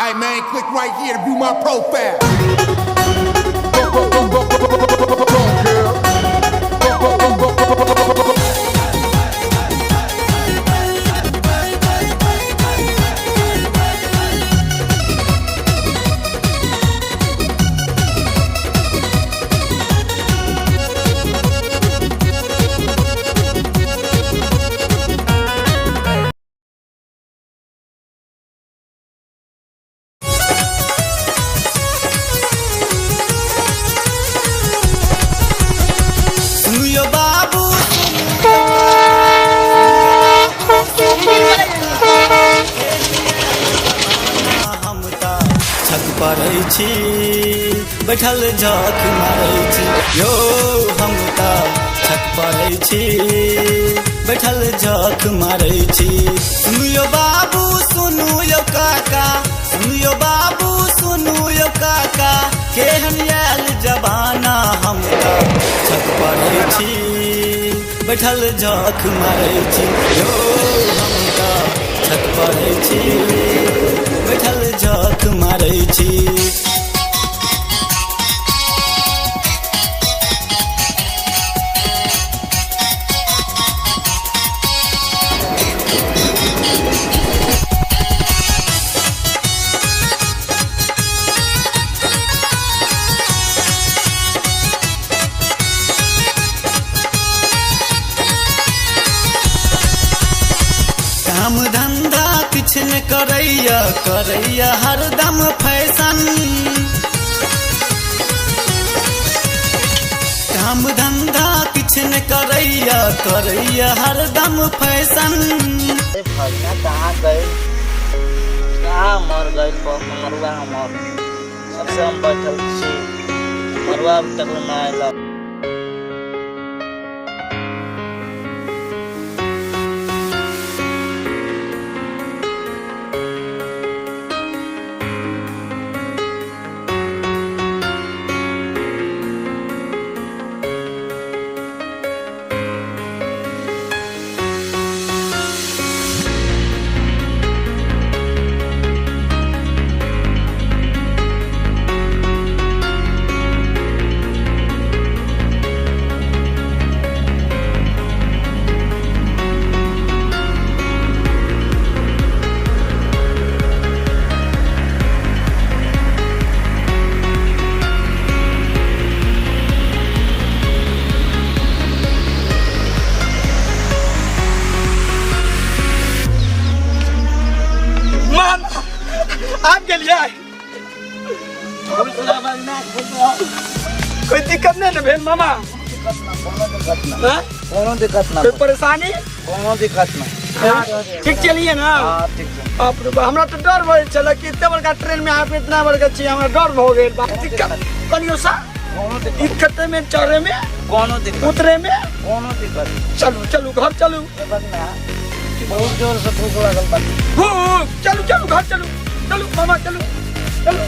Hey man, click right here to view my profile. Go, go, go, go, go, go, go, go, girl. Go, go, go, go, go, go, go, go, go. सुनियो बाबू, हम तऽ छत पढ़ै छी, बैठल झख मारै छी। यौ, हम तऽ छत पढ़ै छी, बैठल झख मारै छी। सुनियो बाबू, सुनू यौ काका, सुनियो बाबू, सुनू यौ काका, केहन आयल जमाना। हम तऽ छत पढ़ै छी, बैठल झख मारै छी। यौ, हम तऽ छत पढ़ै छी, बैठल झख मारै छी। काम धंधा किछु ने करैया, करैया हरदम फैशन। काम धंधा किछु ने करैया, करैया हरदम फैशन। ए भैया, कहाँ गए? कहाँ मर गए मरुआ हमर? सबसे हम बैठल छी, मरुआ अभी तक ना आयल। मान आबि गेलियै? कोई दिक्कत नहीं ने भेल मामा? हाँ? कोनो दिक्कत ना। कोई परेशानी? कोनो दिक्कत ना। ठीक चलिए ना? हाँ, ठीक छै। बाप रे बाप, हमरा तऽ डर भऽ छलै कि एते बड़का ट्रेन में आप इतना बड़का छी, हमरा डर भऽ गेल। बाप, दिक्कत कनियो सा? कोनो दिक्कत। दिक्कत में चढ़े में? कोनो दिक्कत। उतरे में? कोनो दिक्कत। चलू चलू, घर चलू। बहुत जोर से भूख लागल बा। भूख? चलू चलू, घर चलू, चलू मामा, चलू चलू।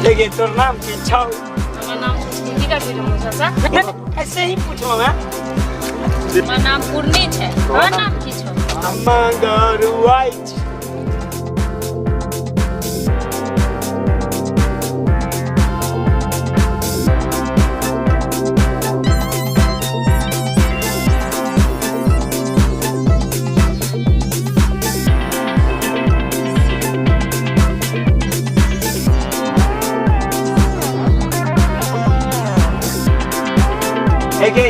देखिए, तोर नाम की छौ? हमर नाम की करबै रे चाचा? नहीं, ऐसे ही पूछो मैं। हमर नाम पूर्णी छै। तोहर नाम की छौ? मंगरुआई छी। गे,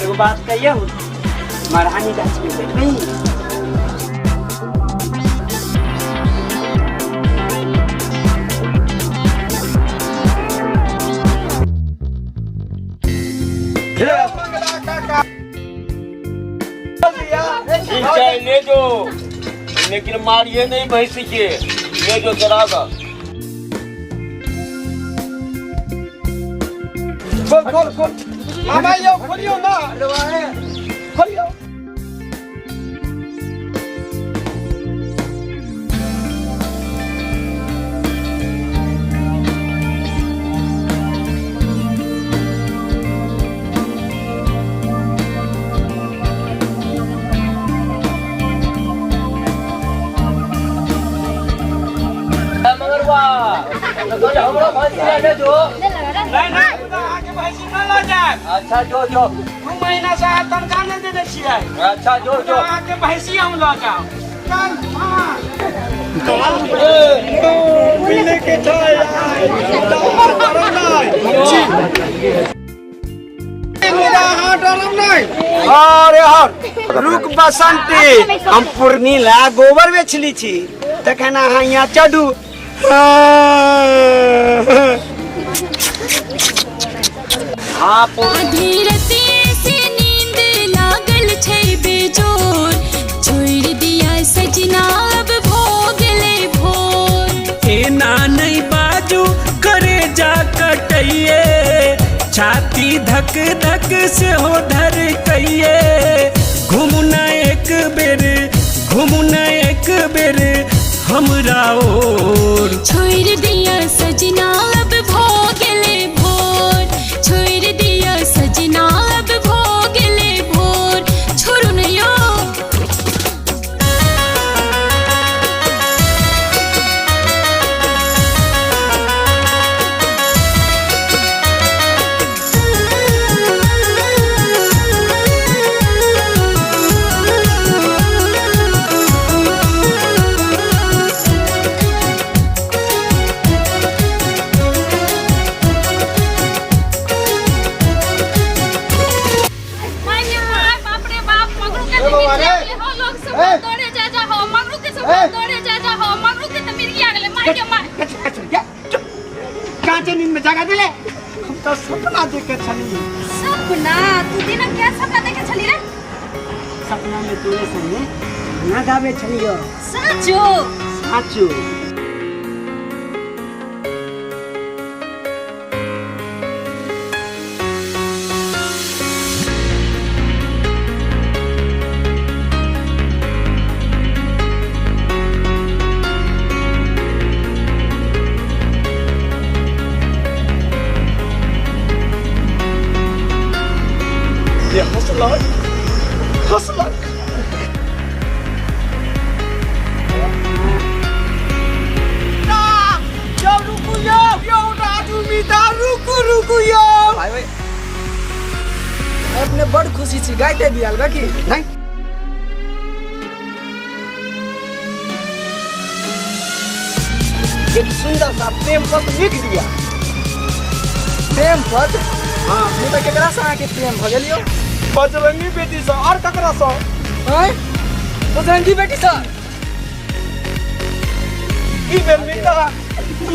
एगो बात कहियौ? मरहानी गाछ में बैठबही? लेकिन मारिए नहीं भैंसी के। ले जो चरा दा। खोल खोल खोल मामा यौ, खोलियौ ना, खोलियौ। मगरवा हमरो भैंसी ले जो। नहीं नहीं, अहाँके भैंसी न लऽ जायब। अच्छा जो जो। 2 महीना से अहाँ तनख्वाह नहि देने छियै। अच्छा जो जो। अहाँके भैंसी हम लऽ जाउ। चल मामा। मिले के छै अहाँ डरब नहि। अरे हर रुक बसंती, हम पूर्णी ला गोबर बेचली छी, तखन अहाँ यहाँ चढ़ू। हाँ। अधीरते से नींद लागल छै बेजोर, छोड़ दिया सजना अब भो गेलै भोर। एना नहीं बाजू करे जा कटैये, छाती धक धक से हो धर कहिए। घूमना एक बेर, घूमना एक बेर हमरा ओर। छोड़ दिया सजना अब भो गेलै भोर, छोड़ दिया सजना अब भो गेलै भोर। छोड़ू न यौ। माय गे माय, बाप रे बाप, मगरू के तो मिर्गी आ गेलै हो। लोग सब दौड़े जा जा हो, मगरू के सब दौड़े जा जा हो, मगरू के तो मिर्गी आ गेलै। माय गे माय। कांचे नींद में जगा दिले। हम तो सपना देखे छली। सपना? तू दिन क्या सपना देखे छली रे? सपना में तोरे संगे गाना गावे छलियो। साचो? साचो। ये हंसलक हंसलक यौ, रुकू यौ, यौ राजू मिता, रुकू रुकू यौ। भाई भाई, अपने बड़ खुशी छी, गाइते बियाल बा की नहीं। एक सुंदर सा प्रेम पत्र लिख दिया। प्रेम पत्र? हाँ। नहीं तो केकरा से अहाँके प्रेम भऽ गेल यौ? बजरंगी बेटी से। और ककरा से? आँय, बजरंगी बेटी से? की भेल बेटा?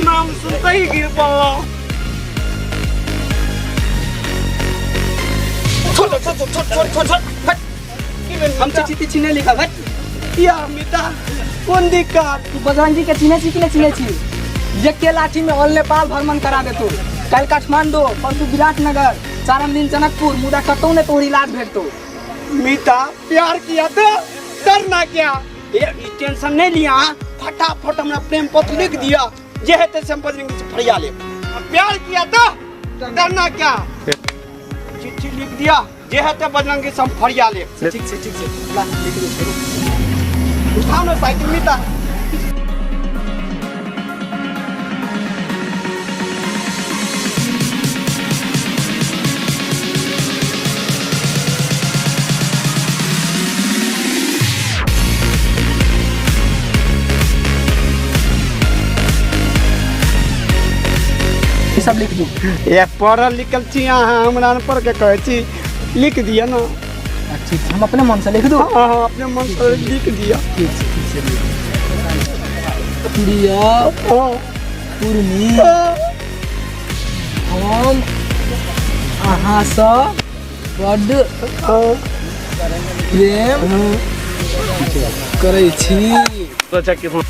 नाम सुनते ही गिर पड़लो। छोड़ छोड़ छोड़ छोड़ छोड़ छोड़ छोड़, हट। की भेल? हम चिट्ठी तिट्ठी नहीं लिखब, हट। या मिता, कोन दिक्कत? तू बजरंगी के चिन्है छी कि नहि चिन्है छी? एके लाठी में ऑल नेपाल भ्रमण करा देतौ। काल्हि काठमांडू, परसू विराटनगर, चारम दिन जनकपुर, मुदा कतौ ने तोहर इलाज भेटतौ। मीता, प्यार किया तो डरना क्या? ये ई टेंशन नहीं लिया। फटाफट हमरा प्रेम पत्र लिख दिया, जे हेतै से हम बजरंगी से फरिया लेब। प्यार किया तो डरना क्या? चिट्ठी लिख दिया, जे हेतै बजरंगी से हम फरिया लेब। ठीक छै, ठीक छै, ला लिख दे। उठाओ ना साइकिल मीता। ई सब लिख दू। ये पढ़ल लिखल छी अहाँ, हमरा अनपढ़ के कहै छी लिख दिया ना। ठीक छै, हम अपने मन से लिख दू। हाँ हाँ, अपने मन से लिख दिया। ठीक छै, ठीक छै, लिख दू। प्रिय हाँ। पूर्णी, हम अहाँसँ बड्ड हाँ। प्रेम करै छी। अच्छा किस्मत।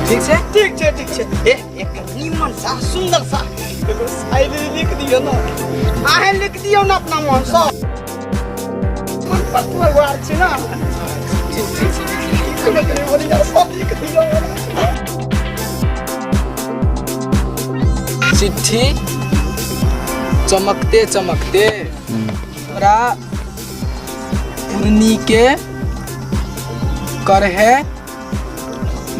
ठीक छै। ठीक छै, ठीक छै। ए, एक निमन सा सुंदर सा एगो शायरी लिख दियौ ने। अहें लिख दियौ ने अपना मन सँ। मन पतुआ छै ना। ठीक ठीक ठीक, बढ़िया सब लिख दियौ। चिट्ठी चमकते चमकते हमरा पुरनी के करहे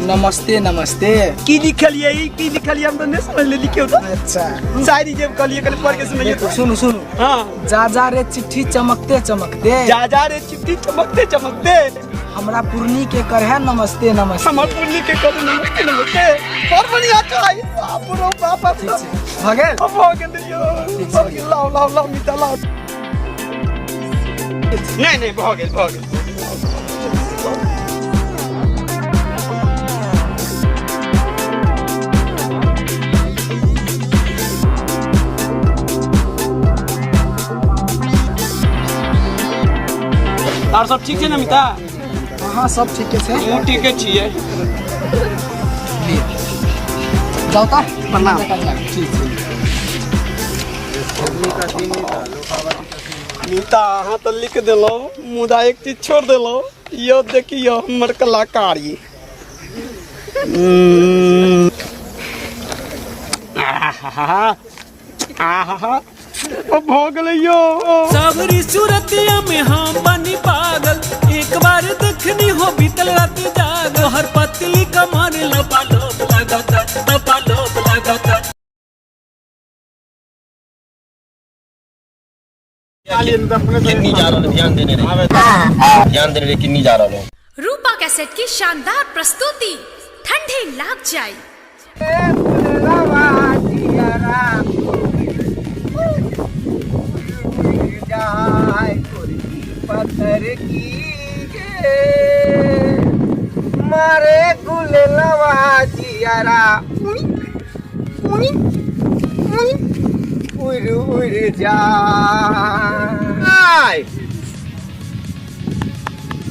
नमस्ते नमस्ते। की लिखलियै ई? की लिखलियै? हम तऽ नहि समझ लिखियौ तऽ। अच्छा। शायरी जे कहलियै, कनि पढ़ के सुनैयौ तऽ। सुनू सुनू। हाँ। जा जा रे चिट्ठी चमकते चमकते, जा जा रे चिट्ठी चमकते चमकते, हमरा पुरनी के करहे नमस्ते नमस्ते। हमर पुरनी के करू नमस्ते नमस्ते। बड़ बढ़िया छै, बाप रो बाप। ठीक छै, भऽ गेल। भऽ गेल यौ, भऽ गेल। लाउ लाउ लाउ मिता, लाउ। नहि नहि, भऽ गेल, भऽ गेल। आर सब ठीक छै ने मिता? हाँ, सब ठीके छै। हमहूँ ठीके छियै। जाउ तऽ। प्रणाम। ठीक छै। मीता, अहाँ तऽ लिख देलहुँ, मुदा एक चीज छोड़ देलहुँ। यौ देखियौ हमर कलाकारी। आहा आहा, भऽ गेलै यौ। सावरी सूरतिया में हम बनी पागल, एक बार देखनी हो बीतल रात जागल। हर पतली कमर लपा लोप लगाता, लपा लोप लगाता। किन्नी जा रहल, ध्यान देने रही, ध्यान देने रही, किन्नी जा रहल। रूपा कैसेट की शानदार प्रस्तुति, ठंडे लाग जाए। पत्थर की गे मारे गुललवा जियरा उई उई उई उड़ उड़ जाय।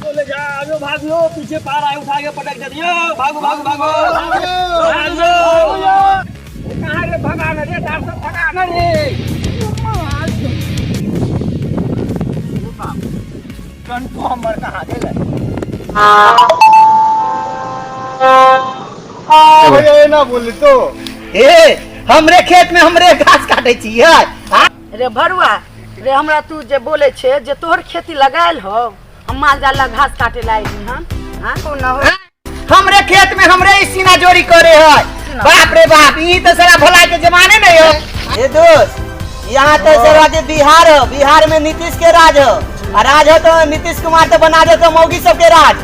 बोले जा आगे भागो, पीछे पार आए, उठा के पटक दे दियो। भागो भागो भागो भागो। कहाँ रे? भगाना रे, डर से भगाना रे। ट्रांसफार्मर कहाँ गेलै? भैया, एना बोले तो ए, हमरे खेत में हमरे घास काटे छियै? रे भरुआ रे, हमरा तू जे बोले छे जे तोहर खेती लगायल हो, हम माल जाल ला घास काटे ला आइली हन। हाँ न हो। हमरे खेत में हमरे ही सीना जोरी करे है। बाप रे बाप, ई तो सारा भोला के जमाने नहीं हो। ए दोस्त, यहाँ तो सारा जे बिहार हो, बिहार में नीतीश के राज हो, आ राज हो तो नीतीश कुमार तो बना दे तो मौगी सबके राज।